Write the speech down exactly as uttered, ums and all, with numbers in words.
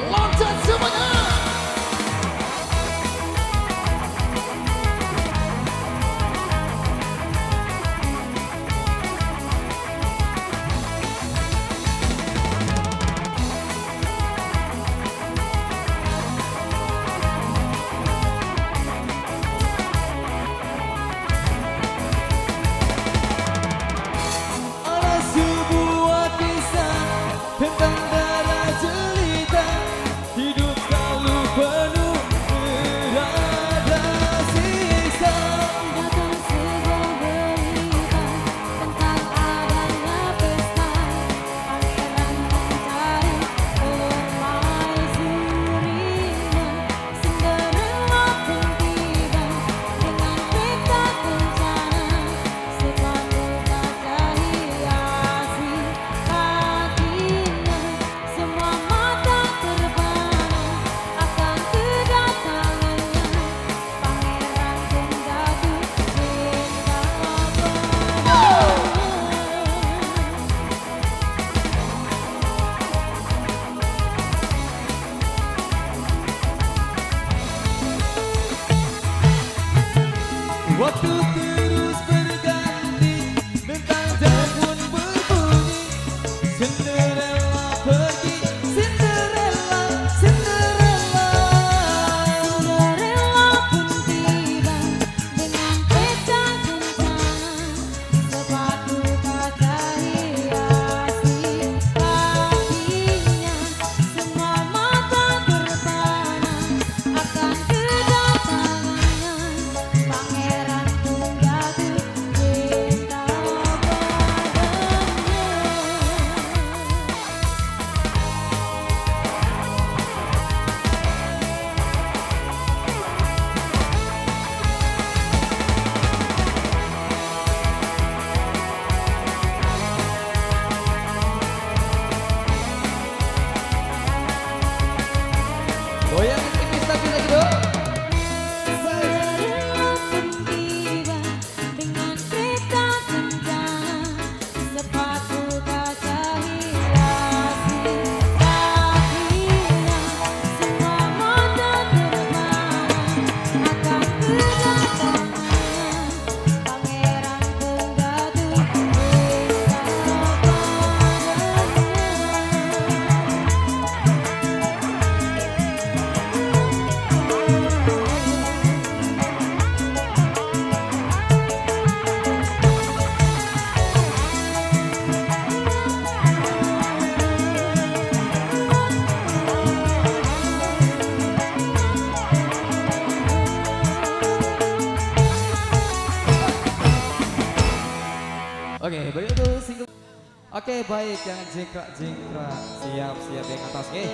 Loncat semangat. Ada sebuah kisah tentang darah jelita, hidup selalu penuh berada sisa. Datang sebuah berita tentang adanya pesta, pangeran mencari permaisurinya. Cinderella pun tiba dengan peta kencana, sepatu kaca hiasi kakinya. Semua mata terpana akan kedatangannya. Pangeran pun jatuh cinta padanya. Waktu terus berganti, bintang jatuh pun berbunyi. Cinderella pergi, Cinderella, Cinderella. Cinderella pun tiba dengan peta kencana, sepatu kaca hiasi kakinya. Semua mata terpana akan kedatangannya. Pangeran pun jatuh cinta padanya. Goyang tipis tapi lagi dong. Cinderella pun tiba dengan kereta kencana, sepatu kaca hiasi kakinya. Semua mata terpana akan kedatangannya. Pangeran pun jatuh cinta padanya. Oke, baik, itu single. Oke, baik, yang jingkrak-jingkrak, siap, siap, yang atas, oke.